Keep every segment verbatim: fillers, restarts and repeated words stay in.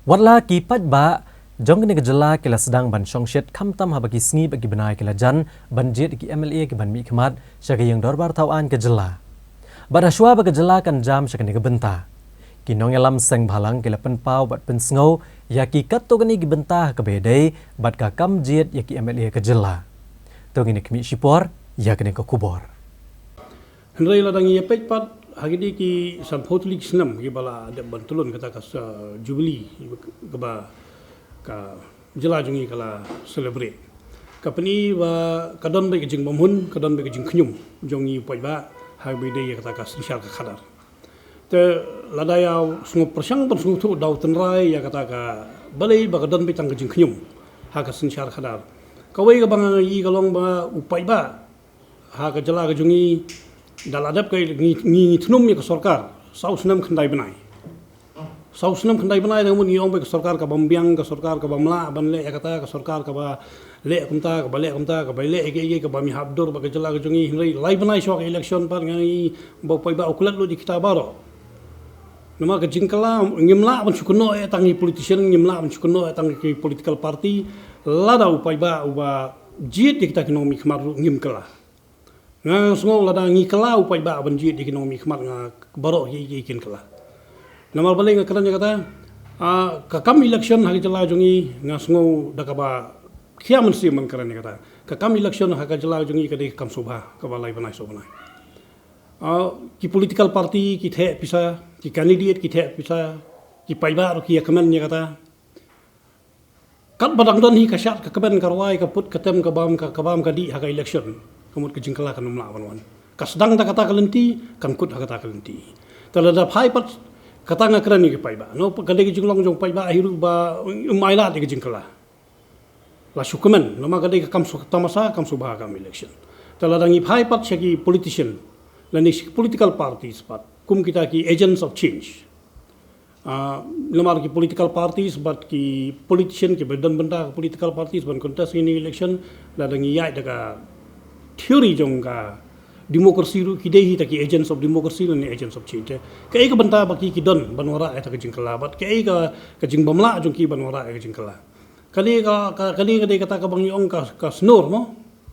Wat la ki paidbah jong kane ka jylla ki la sdang ban shongshit khamtam haba ki sngi bad ki bnai ki la jan ban jied ïa ki M L A ki ban mihkhmat sha ka ïing dorbar thaw aiñ ka jylla. Bad ha shuwa ba ka jylla kan jam sha kane ka bynta, ki nongïalam seng bhalang ki la pynpaw bad pynsngew ïa ki katto katne ki bynta ha kaba ïadei bad ka kam jied ïa ki M L A ka jylla. To ngin ïa khmih shipor ïa kane ka khubor. Hynrei lada ngi ïa peit pat ha kine ki sanphew tylli ki snem kiba la dep ban tylli kata ka sa jubili kaba ka jylla jong ngi ka la celebrate, ka pyni ba ka don beit ka jingbymhun, ka don beit ka jingkhñium jong ngi u paidbah ha kaba ïadei ïa kata ka synshar ka khadar. Te lada ïa sngew pyrshang ban sngewthuh da u tynrai ïa kata ka, balei ba ka don beit tang ka jingkhñium ha ka synshar khadar. Kawei kaba nga ïohi ka long ba u paidbah ha ka jylla ka jong ngi, da la dep ka ngi, ngi, ngi thnum ïa ka sorkar saw snem khyndai bnai. Saw snem khyndai bnai, dang mut ngi ong ba ka sorkar kabym biang, ka sorkar kabym lah ban leh ïa kata, ka sorkar kaba leh kumta, kaba leh kumta, kaba leh ïa kiei kiei, kabym ïahap dur bad ka jylla ka jong ngi. Hynrei lai bnai shuwa ka election pat nga ïohi ba u paidbah u klet lut ïa kita baroh. Namar ka jingkylla ngim lah ban shu kynnoh ïa tang ki politician, ngim lah ban shu kynnoh ïa tang ki political party. Lada u paidbah uba jied ïa kita ki nongmihkhmat ruh ngim kylla. Nga sngew lada ngi kylla u paidbah ban jied ïa ki nongmihkhmat, nga, baroh kiei kiei kin kylla. Namar balei nga kren ïa kata? Ah, ka kam election ha ka jylla jong ngi, nga sngew da kaba khia mynsiem ban kren ïa kata. Ka kam election ha ka jylla jong ngi ka dei ka kam sngewbha kaba lai bnai saw bnai. Ah, ki political party ki theh pisa, ki candidate ki theh pisa, ki paidbah ruh ki ïa kmen ïa kata. Katba dang don hi ka shad ka kmen ka rwai, ka put ka tem, ka bam ka, ka bam ka dih ha ka election, ka mut ka jingkylla kan ym lah ban wan. Ka sdang da kata ka lynti, kan kut ha kata ka lynti. Te lada phai pat, kata nga kren ïa ki paidbah. No, ka dei ka jinglong jong paidbah hi ruh ba ym ailad ïa ka jingkylla. La shu kmen, namar ka dei ka kam shu tamasa, kam shu bha, kam election. Te lada ngi phai pat sha ki politician lane sha ki political parties pat kum kita ki agents of change. Ah, namar ki political parties bad ki politician kiba don bynta ka political parties ban contest ïa kine election, lada ngi ïaid da ka theory jong ka democracy ruh, ki dei hi ta ki agents of democracy lane agents of change. Kaei ka bynta ba ki, ki don ban wanrah ïa ta ka jingkylla, bad kaei ka, ka jingbymlah jong ki ban wanrah ïa ka jingkylla? Kane ka, ka, kane ka dei kata kaba ngi ong ka, ka snor mo.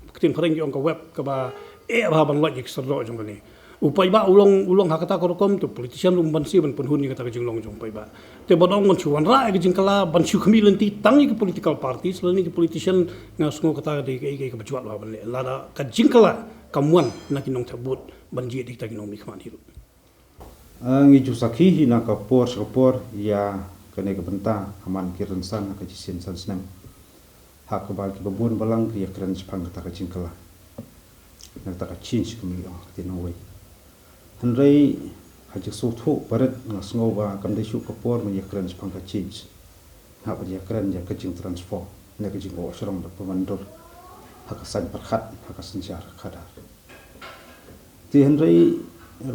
Ka ktien phareng ki ong ka web kaba eh bha ban lait ïa ki syrdoh jong kane. U paidbah u long, u long ha kata ka rukom, te politician ruh um banse ban pynhun ïa kata ka jinglong jong u paidbah. Te ban ong ban shu wanrah ïa ka jingkylla, ban shu khmih lynti tang ïa ki political parties lane ki politician, nga sngew kata ka dei kaei kaei kaba jwat bha ban leh. Lada ka jingkylla kam wan na ki nongthep vote ban jied ïa kita ki nongmihkhmat hi ruh. Ah, ngi ju sakhi hi na ka por sha ka por ïa kane ka bynta ha man ki rynsan ha ka shisien san snem, ha kaba kiba bun balang ki ïakren shaphang kata ka jingkylla, na kata ka change kumba ngi ong ha ka ktien nongwei. Hynrei ha jingsngewthuh barit nga sngew ba kam dei shuh ka por ban ïakren shaphang ka change. Hap ban ïakren ïa ka jingtransform ne ka jingkoh shrong da pynwandur ha ka saiñ pyrkhat, ha ka synshar khadar. Te hynrei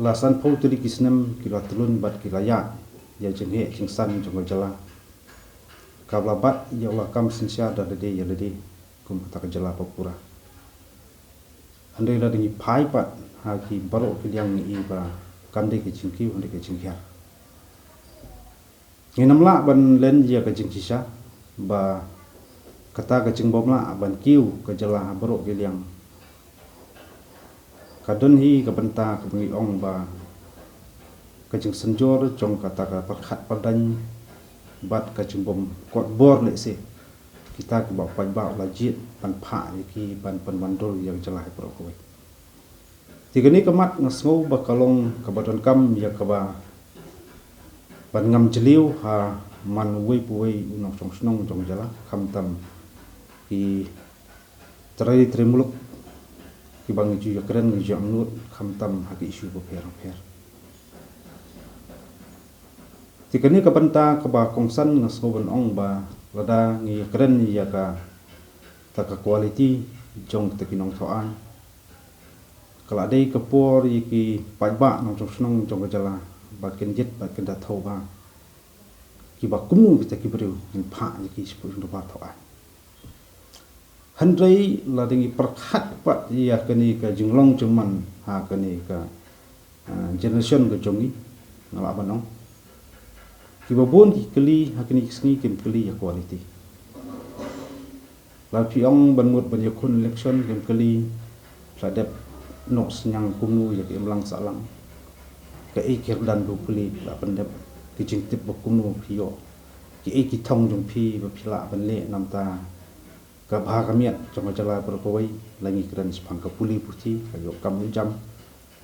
la sanphew tylli ki snem ki la tlun bad ki la ïaid ïa jingheh jingsan jong ka jylla, kaba la bat ïa u lakam synshar da lade ïa lade kum kata ka jylla ba pura. Hynrei lada ngi phai pat ha ki baroh ki liang ngi i ba kam dei ka jingkiew, hynrei ka jinghiar. Ngin ym lah ban len ïa ka jingshisha ba kata ka jingbymlah ban kiew ka jylla ha baroh ki liang ka don hi ka bynta kaba ngi ong ba ka jingsynjor jong kata ka pyrkhat pyrdaiñ bad ka jingbym kot bor lehse kita kiba u paidbah u la jied ban phah ïa ki ban pynwandur ïa ka jylla ha baroh kawei. Te kane ka mat nga sngew ba ka long kaba donkam ïa kaba ban ngam jylliew ha man uwei pa uwei u nongshong shnong jong ka jylla, khamtam ki trai trai muluk kiba ngi ju ïakren, ngi ju angnud, khamtam ha ki issue bapher bapher. Te kane ka bynta kaba kongsan nga sngew ban ong ba lada ngi ïakren ïa kata ka quality jong kita ki nongthaw aiñ, ka la dei ka por ïa ki paidbah nongshong shnong jong ka jylla ba kin jied bad kin da thew ba kiba kumno kita ki briew ngin phah ïa ki shapoh jong ka dorbar thaw aiñ. Hynrei lada ngi pyrkhat pat ïa kane ka jinglong jingman ha kane ka, ah, generation ka jong ngi, nga lah ban ong Kiba bun ki kylli ha kine ki sngi kim kylli ïa quality. La phi ong ban mut ban ïakhun election kim kylli, phi la dep noh synñiang kumno ïa ka imlang sahlang. Kaei ki kyrdan ba phi la pyndep, ki jingtip ba kumno phi ïoh, kiei ki thong jong phi ba phi lah ban leh, namar ka bha ka miat jong ka jylla baroh kawei. La ngi kren shaphang ka pule puthi, ka ïoh kam ïoh jam.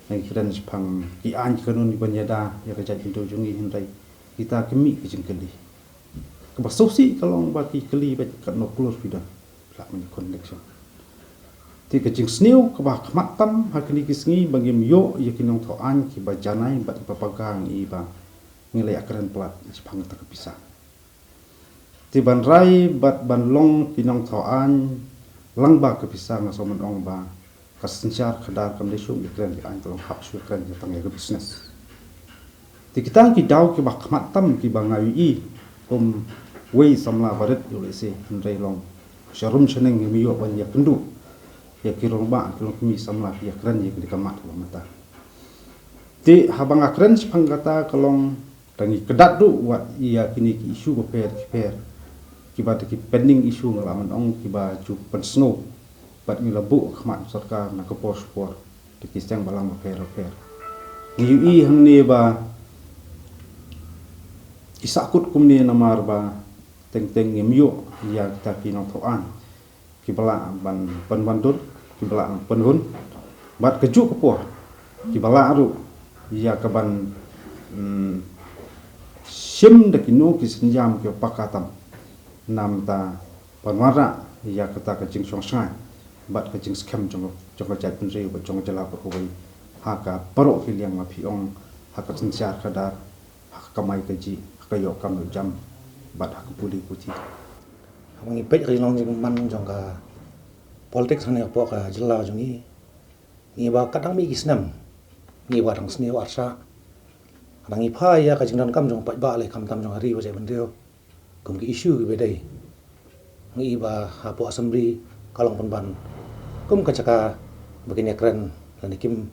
La ngi kren shaphang ki aiñ ki kanun ban ïada ïa ka jaitbynriew jong ngi, hynrei kita ki mih ki jingkylli. Kaba sngewsih ka long ba ki kylli beit katno klur phi don, phi lah ban ïakhun election. Te ka jingsniew kaba khmat tam ha kine ki sngi ba ngim ïoh ïa ki nongthaw aiñ kiba janai bad kiba pagang, i ba ngi la ïakren palat shaphang kata ka pisa. Te ban rai bad ban long ki nongthaw aiñ lang ba ka pisa, nga sngew ban ong ba ka synshar khadar kam dei shuh ïa kren ïa aiñ, ka long hap shuh ïa kren ïa tang ïa ka business. Te kita ki daw kiba khmat tam kiba nga ïohi kum wei samla barit ïoh lehse, hynrei long sharum shaneng ngim ïoh ban ïakynduh ïa ki rangbah, ki longkmie samla ki ïakren ïa kine ki mat ba mynta. Te haba nga kren shaphang kata ka long, tang ngi kdat ruh wat ïa kine ki issue bapher bapher, kiba dei ki pending issue, nga lah ban ong kiba ju pynsngew bad ngi la buh khmat sorkar na ka por sha ka por da ki seng balang bapher bapher. Ngi ïohi hangne ba i sahkut kumne namar ba teng teng ngim ïoh ïa kita ki nongthaw aiñ kiba lah ban pynwandur, kiba lah ban pynhun, bad kajuh ka por kiba lah ruh ïa kaban, mm, shim da kino ki synjam kiba paka tam, namar ban wanrah ïa kata ka jingshongshngaiñ bad ka jingskhem jong, jong ka jaitbynriew bad jong ka jylla baroh kawei, ha ka baroh ki liang, la phi ong ha ka synshar khadar, ha ka kamai kajih, ha ka ïoh kam ïoh jam bad ha ka pule puthi. Haba ngi peit ka jinglong jingman jong ka politics hangne hapoh ka jylla jong ngi, ngi ba ka dang mih ki snem, ngi ba dang sniew arsa, ka dang ngi phai ïa ka jingdonkam jong paidbah lei khamtam jong ka ri bad jaitbynriew kum ki issue kiba dei. Ngi ba hapoh assembly ka long pynban kum ka jaka ba kin ïakren lane kim,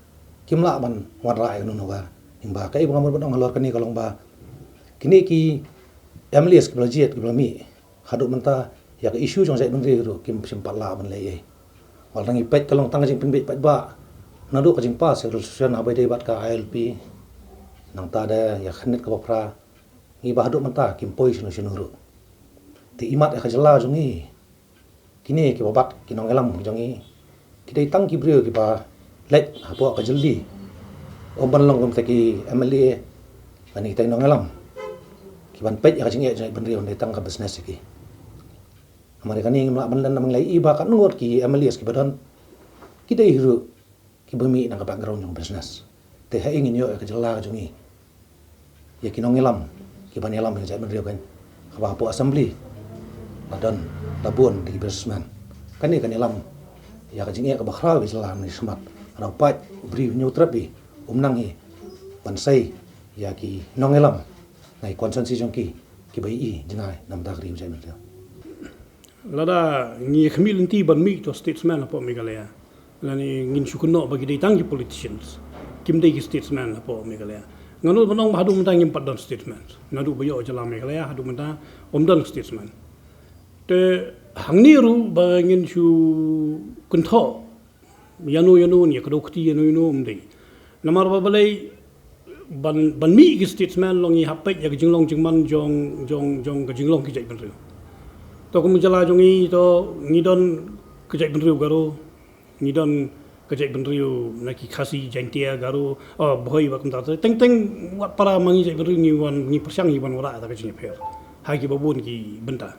kim lah ban wanrah ïa kano kano ka. Ngi ba kaei ba nga mut ban ong halor kane ka long ba kine ki M L As kiba la jied kiba la mih haduh mynta ïa ka issue jong jaitbynriew ruh kim shym pat lah ban leh ei. Wat la ngi peit ka long tang ka jingpynbeit paidbah naduh ka jingpass ïa ka resolution haba ïadei bad ka I L P, nangta da ïa ka khyrnit kaba phra, ngi ba haduh mynta kim poi shano shano ruh. Te imat ïa ka jylla jong ngi, kine kiba bat ki nongïalam jong ngi ki dei tang ki briew kiba leit hapoh ka jylli. Ym ban long kum kita ki M L A lane kita ki nongïalam kiban peit ïa ka jingeh jong jaitbynriew, dei tang ka business ïa ki. Namar ïa kane ngim lah ban len, namar ngi la ïohi ba katno ngut ki M L As kiba don ki dei hi ruh kiba mih na ka background jong business. Te haei ngin ïoh ïa ka jylla ka jong ngi ïa ki nongïalam kiban ïalam ïa ka jaitbynriew kan? Haba hapoh assembly la don, la bun da ki businessman. Kane kan ïalam ïa ka jingeh kaba khraw ïa ka jylla, ne shakhmat, haba u paid u briew u hynñiew trep hi, um nang hi ban sei ïa ki nongïalam na ki constituency jong ki kiba ïohi jngai na ka bynta ka ri bad ka jaitbynriew. Lada ngi khmih lynti ban mih to statesman hapoh Meghalaya, lane ngin shu kynnoh ba ki dei tang ki politicians, kim dei ki statesman hapoh Meghalaya. Nga nud ban ong ba haduh mynta ngim pat don statesman. Naduh ba ïoh jylla Meghalaya haduh mynta ym don statesman. Te hangne ruh ba ngin shu kynthoh ïano ïano, ïa ka dei kti ïano ïano, ym dei. Namar ba balei ban, ban mih ki statesman, long ngi hap peit ïa ka jinglong jingman jong, jong, jong ka jinglong ki jaitbynriew. To kum jylla jong ngi to ngi don ka jaitbynriew Garo, ngi don ka jaitbynriew na ki Khasi, Jaintia, Garo, oh, Bhoi bad kumta. Teng teng wat para ma ngi jaitbynriew ngi wan, ngi pyrshang ngi wan wanrah ïa ka jingïapher ha kiba bun ki bynta.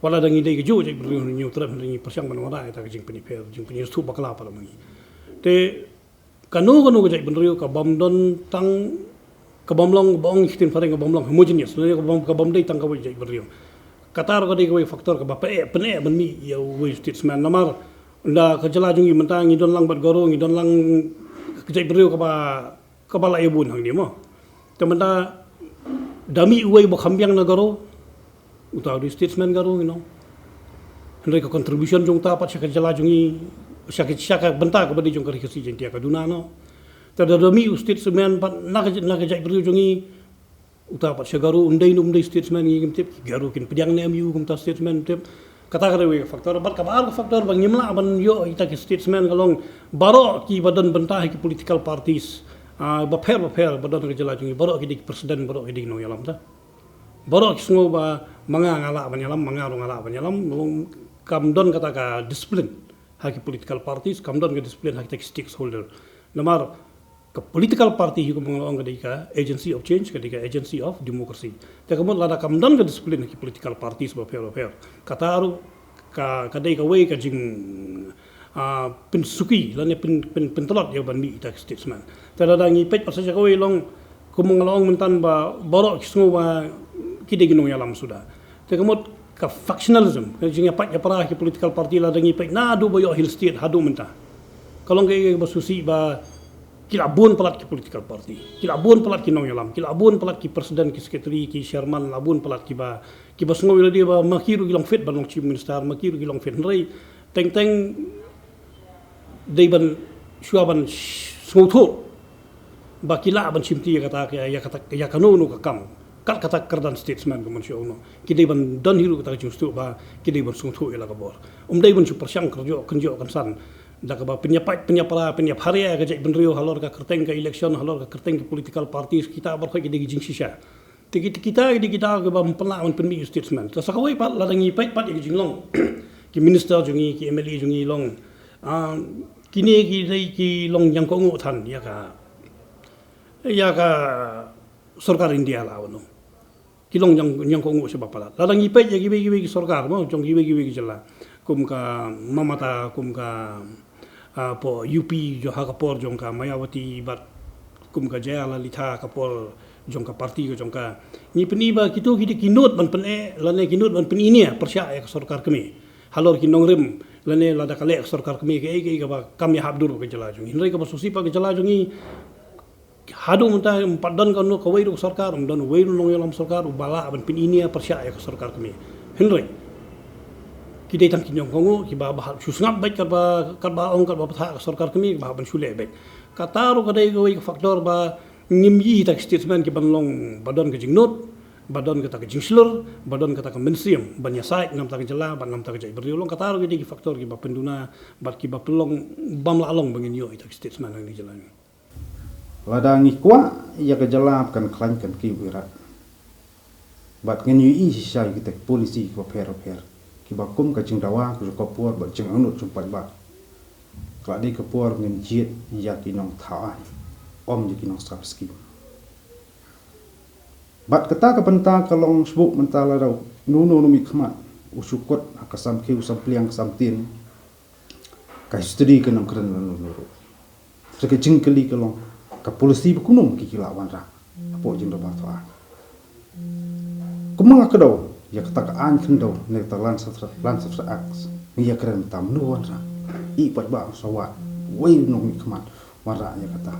Wat la da ngi dei kajuh jaitbynriew, hynñiew trep, hynrei ngi pyrshang ban wanrah ïa ka jingpynïapher, jingpynïathuh bakla para ma ngi. Te kano kano ka jaitbynriew ka bym don tang, ka bym long, ba ong ktien phareng, ka bym long homogeneous, lane ka bym, ka bym dei tang kawei jaitbynriew. Kata ruh ka dei kawei factor kaba pyneh, pyneh ban mih ïa uwei u statesman. Namar da ka jylla jong ngi mynta ngi don lang bad Garo, ngi don lang ka jaitbynriew kaba, kaba la ïa bun hangne mo. Te mynta da mih uwei ba kham biang na Garo, uta u dei statesman Garo, you know. Hynrei ka contribution jong uta pat sha ka jylla jong ngi, sha ka, sha ka bynta kaba dei jong ka Ri Khasi Jaiñtia ka duna noh. Te da, da mih u statesman pat na ka, na ka jaitbynriew jong ngi, Uta pat sha Garo, um dei ne um dei statesman ngi ngim tip, ki Garo kin pdiang ne em ïoh kumta statesman tip. Kata ka dei wei ka factor, bad kaba ar ka factor ba ngim lah ban ïoh ita ki statesman ka long baroh kiba don bynta ha ki political parties, ah, bapher bapher ba don ha ka jylla jong ngi, baroh ki dei ki president, baroh ki dei ki nongïalam ta. Baroh ki sngew ba ma nga nga lah ban ïalam, ma nga ruh nga lah ban ïalam, long kam don kata ka discipline ha ki political parties, kam don ka discipline ha kita ki stakeholder. Namar ka political party hi kumba nga la ong ka dei ka agency of change, ka dei ka agency of democracy. Te ka mut lada kam don ka discipline ha ki political parties bapher bapher, kata ruh ka, ka dei kawei ka jing, ah, pynsuki lane pyn, pyn, pyntlot ïa ban mih ita ki statesman. Te lada ngi peit pat sa sha kawei long, kumba nga la ong mynta ba baroh ki sngew ba ki dei ki nongïalam suda. Te ka mut ka factionalism, ka jingïapait ïapra ki political party lada ngi peit naduh ba ïoh Hill State haduh mynta, ka long kaei kaba sngewsih ba ki la bun palat ki political party, ki la bun palat ki nongïalam, ki la bun palat ki president, ki secretary, ki chairman, la bun palat kiba, kiba sngew ïa lade ba ma ki ruh ki long fit ban long chief minister, ma ki ruh ki long fit, hynrei teng teng dei ban shuwa ban sh-, sngewthuh ba ki lah ban shimti ïa kata ka, ïa kata, ïa kano kano ka kam. Kat kata ka kyrdan statesman kumba nga shu ong noh, ki dei ban don hi ruh kata ka jingsngewthuh ba ki dei ban sngewthuh ïa la ka bor. Um dei ban shu pyrshang kynjoh, kynjoh kynsan da kaba pynïapait, pynïapra, pynïapharia ïa ka jaitbynriew halor ka kyrteng ka election, halor ka kyrteng ka political parties, kita baroh ki dei ki jingshisha. Te kita, kita ki dei kita kiba ym pynlah ban pynmih ïa u statesman. Te sa kawei pat lada ngi peit pat ïa ki jinglong ki minister jong ngi, ki M L A jong ngi long, ah, kine ki dei ki long ñiangkohnguh than ïa ka, ïa ka sorkar India la wan noh. Ki long ñiang, ñiangkohnguh shibun palat. Lada ngi peit ïa kiwei kiwei ki sorkar mo jong kiwei kiwei ki jylla, kum ka Mamata, kum ka, ah, hapoh U P jong, ha ka por jong ka Mayawati, bad kum ka Jayalalitha ha ka por jong ka party ka jong ka. Ngi pyni ba kito ki dei ki nud ban pyneh lane ki nud ban pyni nia pyrshah ïa ka sorkar kmie halor ki nongrim, lane lada ka leh ka sorkar kmie kaei kaei kaba kam ïahap dur bad ka jylla jong ngi. Hynrei kaba sngewsih pat ka jylla jong ngi, haduh mynta ym pat don kano kawei ruh ka sorkar, ym don uwei ruh u nongïalam sorkar uba lah ban pyni nia pyrshah ïa ka sorkar kmie. Hynrei ki dei tang ki ñiangkohnguh kiba, ba hap shu sngap beit katba, katba ong, katba pathah ka sorkar kmie, ba hap ban shu leh beit. Kata ruh ka dei kawei ka factor ba ngim ïohi ïa kita ki statesman kiban long ba don ka jingnud, ba don kata ka jingshlur, ba don kata ka mynsiem ban ïasaid na ka bynta ka jylla bad na ka bynta ka jaitbynriew. Long kata ruh ki dei ki factor kiba pynduna bad kiba pynlong bym lah long ba ngin ïoh ïa kita ki statesman ha kane ka jylla. Lada ngi kwah ïa ka jylla ba kan khlaiñ kan kiew ïa rat, bad ngin ïohi shisha ïa kita ki policy kiba pher ba pher, kiba kum ka jingdawa ka jong ka por bad jingangnud jong paidbah, ka la dei ka por ngin jied ïa ki nongthaw aiñ, ym ïa ki nongskhem skim. Bad kata ka bynta ka long shuh mynta lada uno uno u nongmihkhmat u shu kut ha ka samkhiew sampliang ka samtien, ka history kan ym kren lano lano ruh. Te ka jingkylli ka long, ka policy ba kumno ki, ki la wanrah hapoh jingdawa thaw aiñ. Kumba nga kdew ïa kata ka aiñ khyndew ne kata ka Land Surrender, Land Surrender Act, ngi ïakren mynta mano wanrah? I paidbah sa wad, uwei u nongmihkhmat wanrah ïa kata.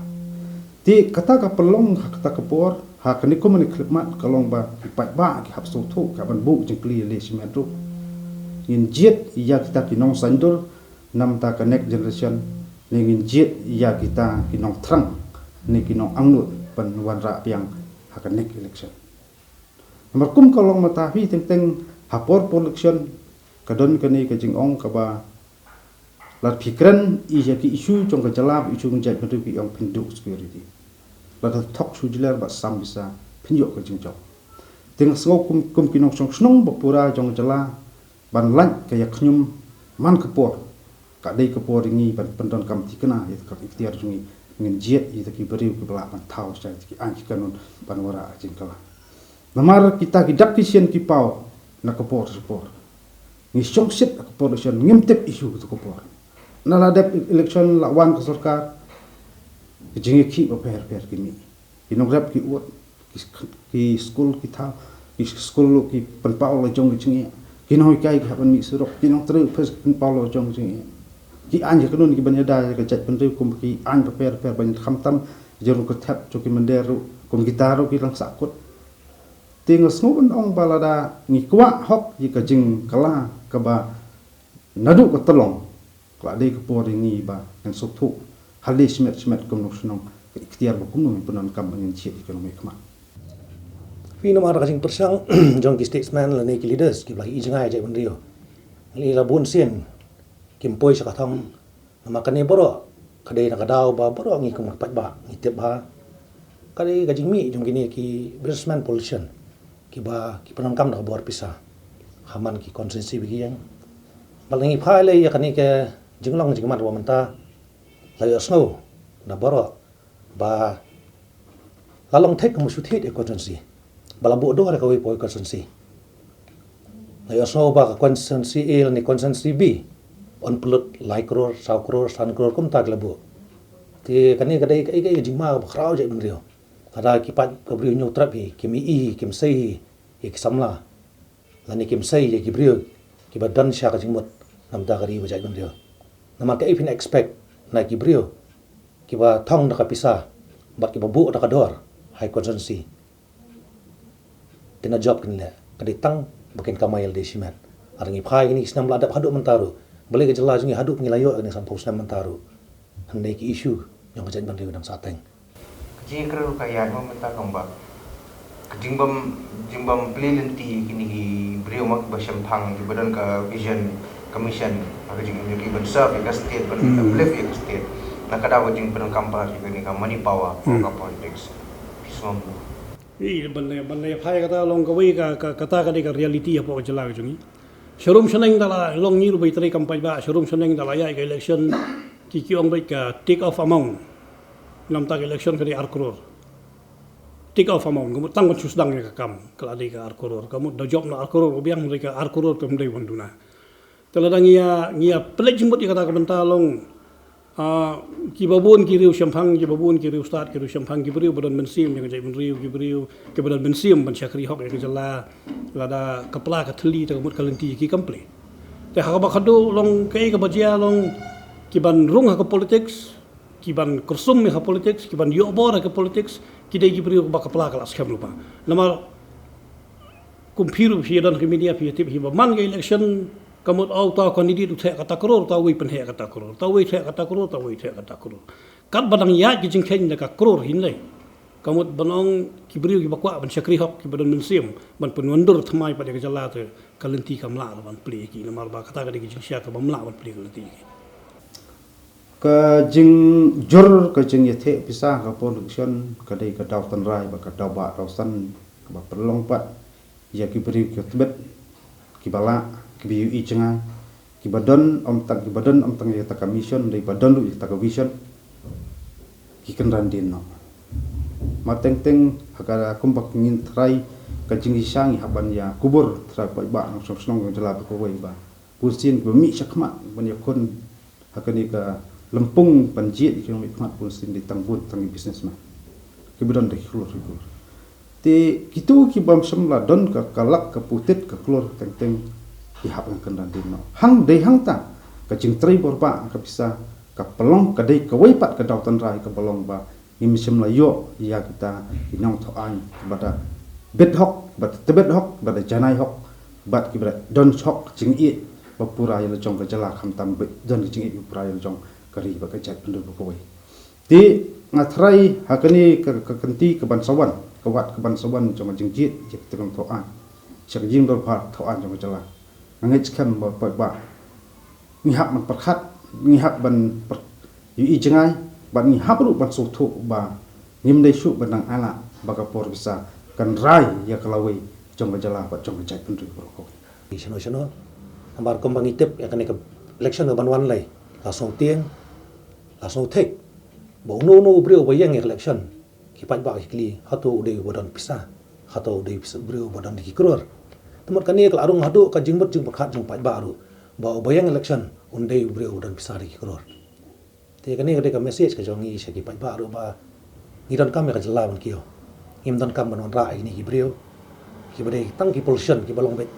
Te kata ka pynlong ha kata ka por, ha kane kumba ne khlem mat, ka long ba ki paidbah ki hap sngewthuh, ki hap ban buh jingkylli ïaleh shimet ruh. Ngin jied ïa kita ki nongsaiñdur na ka bynta ka next generation, ne ngin jied ïa kita ki nongthrang ne ki nongangnud ban wanrah biang ha ka next election. Namar kum ka long mynta phi teng teng ha por por election ka don kane ka jingong kaba lada phi kren ïa ki issue jong ka jylla, issue jong ka jaitbynriew, ki ong phin duh security. Lada thok shu jler bad sam pisa phin ïoh ka jingjop. Te nga sngew kum, kum ki nongshong shnong ba pura jong ka jylla ban lait ka ïa khñium man ka por, ka dei ka por ïa ngi ban pyndonkam thikna ïa ka iktiar jong ngi, ngin jied ïa kita ki briew kiba lah ban thaw sha kita ki aiñ ki kanun ban wanrah jingkylla. Namar kita ki dak ki sien ki paw na ka por sha ka por. Ngi shong shit ha ka por election, ngim tip issue kato ka por. Na la dep election la wan ka sorkar, ki jingïakhih bapher bapher ki mih. Ki nongrep ki ud, ki, ki skul ki thaw, ki skul ruh ki pynpaw la jong ki jingeh. Ki nonghikai ki hap ban mih surok, ki nongtrei pynpaw la jong ki jingeh. Ki aiñ ki kanun kiban ïada ïa ka jaitbynriew kum ki aiñ bapher bapher ban khamtam jong ka thep jong ki mynder ruh, kum kita ruh ki dang sahkut. Te nga sngew ban ong ba lada ngi kwah hok ïa ka jingkylla kaba naduh ka tyllong, ka la dei ka por ïa ngi ba ngin sngewthuh ha lade shimet shimet kum nongshong shnong ka iktiar ba kumno ngin pyndonkam ba ngin jied ïa ki nongmihkhmat. Phi namar ka jingpyrshang jong ki statesmen lane ki leaders kiba la ïohi jngai jaitbynriew. Ngi la bun sien kim poi sha ka thong. Namar kane baroh ka dei na ka daw ba baroh ngi kum ki paidbah ngi tip ba ka dei ka jingmih jong kine ki businessman politician kiba ki pyndonkam da ka bor pisa ha man ki constituency ba ki ïeng. Bad ngi phai lei ïa kane ka jinglong jingman ba mynta la ïohsngew da baroh ba la long thik ka mut shu thied ïa constituency ba la buh dor ïa kawei pa kawei constituency. La ïohsngew ba ka constituency A lane constituency B yn pynlut lai klur, saw klur, san klur kumta ki la buh. Te kane ka dei kaei kaei ka jingma kaba khraw jaitbynriew. Lada ki paid ka briew ñiew trep hi, kim ïohi hi, kim sei hi ïa ki samla lane kim sei ïa ki briew kiba don sha ka jingmut na bynta ka ri bad jaitbynriew. Namar kaei phin expect na ki briew kiba thong da ka pisa bad kiba buh da ka dor ha ki constituency. Kine jop kin leh, ka dei tang ba kin kamai ïa lade shimet. Lada ngi phai kine ki snem la dep haduh mynta ruh, balei ka jylla jong ngi haduh ba ngi la ïoh kine ki sanphew snem mynta ruh, hynrei ki issue jong ka jaitbynriew dang sah teng. Ka jingïakren ruh ka ïaid ma mynta kumba ka jingbym, jingbym plie lynti kine ki briew ma kiba shemphang kiba don ka vision, ka mission, ka jingim jong ki ban serve ïa ka state, ban uplift ïa ka state. Na ka daw ka jingpyndonkam palat ïa kane ka money power, ka politics. Phi sngewbha. Ïa, ban leh, ban leh phai kata long kawei ka, ka, kata ka dei ka reality hapoh ka jylla ka jong ngi. Sharum shaneng da la long ngi ruh ba ïatrei kam paidbah, sharum shaneng da la ïaid ka election, ki, ki ong beit ka take off amount. Namar ka election ka dei ar klur. Take off amount, ka mut tang ban shu sdang ïa ka kam, ka la dei ka ar klur. Ka mut da jop na ar klur, ka biang dei ka ar klur kam dei ban duna. Te lada ngi ïa, ngi ïa pynleit jingmut ïa kata ka bynta long, ah, kiba bun ki riew shemphang, kiba bun ki riewstad, ki riew shemphang, ki briew ba don mynsiem jong ka jaitbynriew, ki briew kiba don mynsiem ban shakri hok ïa ka jylla, lada ka pla ka thylli te ka mut ka lynti ki kam plie. Te ha kaba khadduh long kaei kaba jia long kiban rung ha ka politics, kiban kyrsum ïa ka politics, kiban ïoh bor ha ka politics, ki dei ki briew ba ka pla ka la skhem lypa. Namar kum phi ruh phi don ha ka media phi tip hi ba man ka election ka mut, oh, uta u candidate u theh kata klur, uta uwei pyntheh kata klur, uta uwei theh kata klur, uta uwei theh kata klur. Katba dang ïaid ki jingkheiñ da ka klur hynrei ka mut ban ong ki briew kiba kwah ban shakri hok kiba don mynsiem ban pynwandur thymmai pat ïa ka jylla te ka lynti kam lah ban plie ïa ki namar ba kata ka dei ka jingshai kaba ym lah ban plie ka lynti ïa ki. Ka jingjur ka jingïatheh pisa ka por election ka dei ka daw tynrai bad ka daw bah daw san kaba pynlong pat ïa ki briew ki tbit, kiba lah, kiba ïohi jngai, kiba don ym tang, kiba don ym tang ïa kata ka mission, dei ba don ruh ïa kata ka vision, ki kynran dien noh. Mar teng teng ha ka kumba ngin tharai ka jingshisha ngi hap ban ïa kubur tharai paidbah nongshong shnong jong jylla ba kawei ba bun sien kiba mih shakhmat ban ïakhun ha kane ka lympung ban jied ïa ki nongmihkhmat bun sien dei tang bun tang ki businessman kiba don da ki klur ki klur. Te kito ki bym shym la don ka, ka lak ka putit ka klur teng teng ki hap ngan kynran dien noh. Hang dei hangta ka jingtrei bor bah ka pisa ka pynlong ka dei kawei pat ka daw tynrai kaba long ba ngim shym la ïoh ïa kita ki nongthoh aiñ kiba da bit hok, kiba da tbit hok, kiba da janai hok, bad kiba da don hok jingïeit ba pura ïa la jong ka jylla khamtam ba don ka jingïeit ba pura ïa la jong ka ri bad ka jaitbynriew ba kawei. Te nga tharai ha kane ka, ka kynti kaban sa wan, ka wat kaban sa wan jong ka jingjied ïa kita ki nongthoh aiñ sha ka jingdorbar thoh aiñ jong ka jylla. Nga ngeit skhem ba paidbah ngi hap ban pyrkhat, ngi hap ban pyr-, ïohi jngai, bad ngi hap ruh ban sngewthuh ba ngim dei shuh ban dang ailad ba ka por pisa kan rai ïa ka lawei jong ka jylla bad jong ka jaitbynriew baroh kawei. Shano shano namar kumba ngi tip ïa kane ka election kaban wan lei la sngewtieng, la sngewthik ba uno uno u briew uba ïeng ïa ka election ki paidbah ki kylli hato u dei uba don pisa, hato u dei pisa, u briew uba don da ki klur. Te mut kane ka la rung haduh ka jingmut jingpyrkhat jong paidbah ruh ba uba ïeng election un dei u briew uba don pisa da ki klur. Te kane ka dei ka message ka jong ngi sha ki paidbah ruh ba ngi donkam ïa ka jylla ban kiew. Ngim donkam ban wanrah ïa kine ki briew kiba dei tang ki politician kiba long beit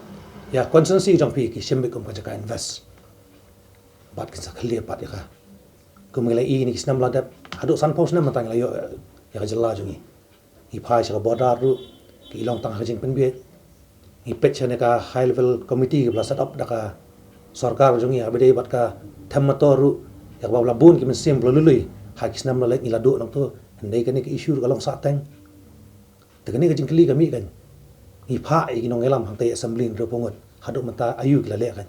ïa constituency jong phi ki shim beit kum ka jaka invest. Bad kin sa khlieh pat ïa ka. Kum ngi la ïohi kine ki snem la dep haduh sanphew snem mynta ngi la ïoh ïa ka jylla jong ngi. Ngi phai sha ka border ruh ki long tang ha ka jingpynbieit. Ngi peit shane ka high level committee kaba la set up da ka sorkar jong ngi ha ba dei bad ka them motor ruh ïa kaba la bun ki mynsiem ba la lui lui ha ki snem la leit ngi la duh nangto. Hynrei kane ka issue ruh ka long sah teng. Te kane ka jingkylli ka mih kan Ngi phah ïa ki nongïalam hangta ïa assembly hynriew phew ngut, haduh mynta aïu ki la leh ka.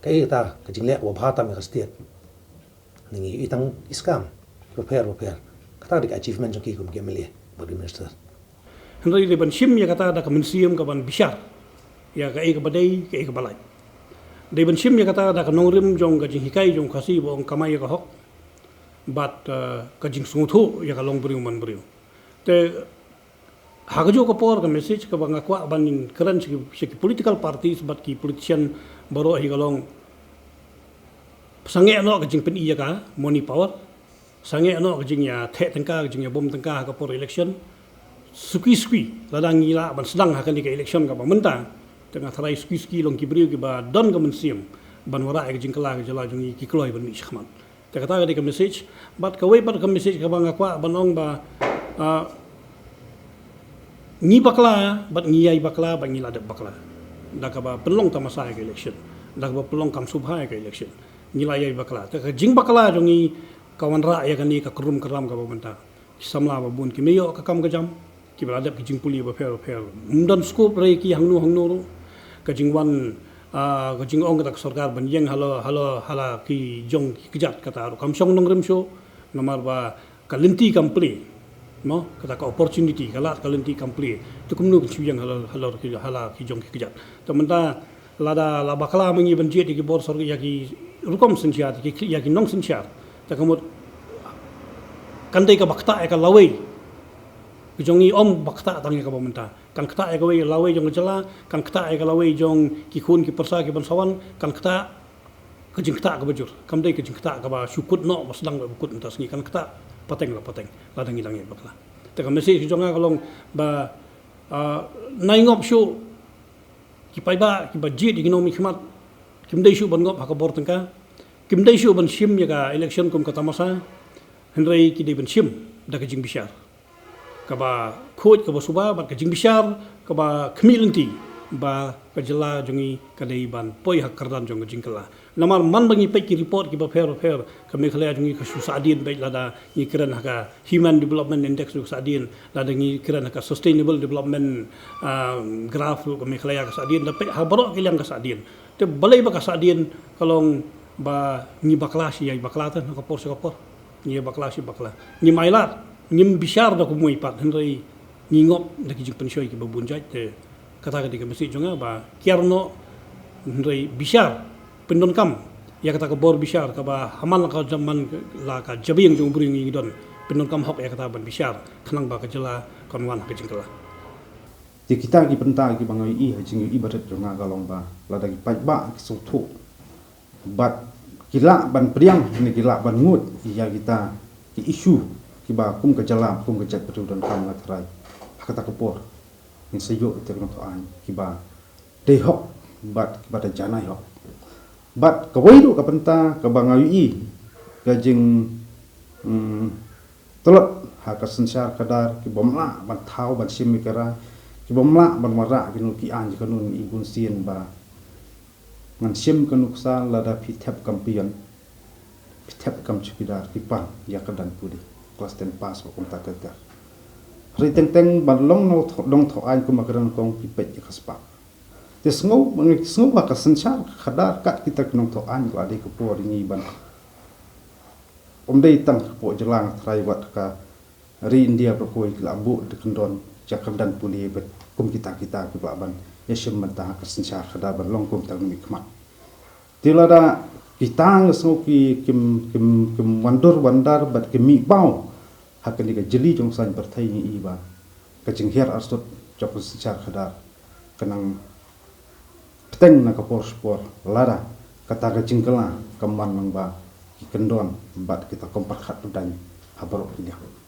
Kaei kata ka jingleh kaba bha tam ïa ka state. Ngi ïohi tang i skam bapher bapher. Kata ka dei ka achievement jong ki kum ki M L A bad ki minister. Hynrei dei ban shim ïa kata da ka mynsiem ka ban bishar ïa kaei kaba dei, kaei kaba lait. Dei ban shim ïa kata da ka nongrim jong ka jinghikai jong Khasi ba ong kamai ïa ka hok bad, eh, ka jingsngewthuh ïa ka long briew man briew. Te ha kajuh ka por ka message kaba nga kwah ban kren sha ki, sha ki political parties bad ki politician baroh hi ka long, sangeh noh ka jingpyni ïa ka money power, sangeh noh ka jingïatheh tyngka, ka jingïabom tyngka ha ka por election. Suki suki lada ngi lah ban sdang ha kane ka election kaba mynta, te nga tharai suki suki long ki briew kiba don ka mynsiem ban wanrah ïa ka jingkylla ka jylla jong ngi, ki kloi ban mih shakhmat. Te kata ka dei ka message. Bad kawei pat ka message kaba nga kwah ban ong ba, ah, ngi bakla bad ngi ïai bakla bad ngi la dep bakla da kaba pynlong tamasa ïa ka election, da kaba pynlong kam sngewbha ïa ka election. Ngi la ïai bakla. Te ka jingbakla jong ngi ka wanrah ïa kane ka krum kram kaba mynta. Ki samla ba bun kim ïoh ka kam ka jam, kiba la dep ki jingpule bapher bapher. Ym don scope re ki hangno hangno ruh. Ka jingwan, ah, ka jingong kata ka sorkar ban ïeng halor, halor, hala ki jong ki kjat kata ruh kam shong nongrim shuh. Namar ba ka lynti kam plie. Mo, kata ka opportunity, ka lad ka lynti kam plie. Te kumno kin shu ïeng halor, halor ki, hala ki jong ki kjat. Te mynta lada la bakla ma ngi ban jied ïa ki bor sorkar, ïa ki rukom synshar, ïa ki, ïa ki nongsynshar, te ka mut kan dei kaba ktah ïa ka lawei. Ka jong ngi ym ba ktah tang ïa kaba mynta. Kan ktah ïa kawei lawei jong ka jylla, kan ktah ïa ka lawei jong ki khun ki pyrsa ki ban sa wan, kan ktah ka jingktah kaba jur. Kam dei ka jingktah kaba shu kut noh ba sdang ba kut mynta sngi, kan ktah pateng la pateng lada ngi dang ïai bakla. Te ka message jong nga ka long ba, ah, nai ngop shuh ki paidbah kiba jied ïa ki nongmihkhmat. Kim dei shuh ban ngop ha ka bor tyngka. Kim dei shuh ban shim ïa ka election kum ka tamasa. Hynrei ki dei ban shim da ka jingbishar kaba khuid, kaba suba bad ka jingbishar kaba khmih lynti ba ka jylla jong ngi ka dei ban poi ha ka kyrdan jong ka jingkylla. Namar man ba ngi peit ki report kiba pher bapher, ka Meghalaya jong ngi ka shu sahdien beit lada ngi kren ha ka Human Development Index ruh ka sahdien, lada ngi kren ha ka Sustainable Development, ah, Graph ruh ka Meghalaya ka sahdien, da peit ha baroh ki liang ka sahdien. Te balei ba ka sahdien? Ka long ba ngi bakla shi ïai bakla te na ka por sha ka por. Ngi bakla shi bakla. Ngim ailad, ngim bishar da kumwei pat, hynrei ngi ngop da ki jingpynshoi kiba bun jait. Te kata ka dei ka message jong nga ba kiar noh, hynrei bishar, pyndonkam ïa kata ka bor bishar kaba ha man la ka jaman, la ka jabieng jong u briew ngi don. Pyndonkam hok ïa kata ban bishar khnang ba ka jylla kan wan ha ka jingkylla. Te kita ki bynta kiba nga ïohi ha jingïohi ba rit jong nga ka long ba lada ki paidbah ki sngewthuh bad ki lah ban pdiang ne ki lah ban ngud ïa kita ki issue kiba kum ka jylla, kum ka jaitbynriew donkam, nga tharai ha kata ka por ngin sa ïoh kita ki nongthoh aiñ kiba dei hok bad kiba da janai hok. Bad kawei ruh ka bynta kaba nga ïohi ka jing, mm, tlot ha ka synshar khadar, kibym lah ban thaw ban shim ïa ka rai, kibym lah ban wanrah kino ki aiñ, kano, i bun sien ba ngan shim ka nuksa lada phi thep kam peon, phi thep kam chowkidar, ki pan ïa ka kyrdan pule, class ten pass ba kumta ter ter. Hynrei teng teng ban long nongthoh, nongthoh aiñ kum ba ka dang kong, phi peit ïa ka spah. Te sngew, sngew ba ka synshar khadar kat kita ki nongthoh aiñ ka la dei ka por ïa ngi ban, ym dei tang hapoh jylla, nga tharai wat ka ri India baroh kawei ki la buh da kyndon ïa ka kyrdan pule bad kum kita kita ki ba lah ban ïashim bynta ha ka synshar khadar ban long kum tang mihkhmat. Te lada kita nga sngew ki kim, kim, kim wandur wandar bad kim mih baw ha kane ka jylliew jong ka saiñ pyrthei, ngi i ba ka jinghiar arsut jong ka synshar khadar ka nang bteng na ka por sha ka por lada kata ka jingkylla kam man lang ba ki kyndon bad kita kam pyrkhat pyrdain ha baroh ki liang.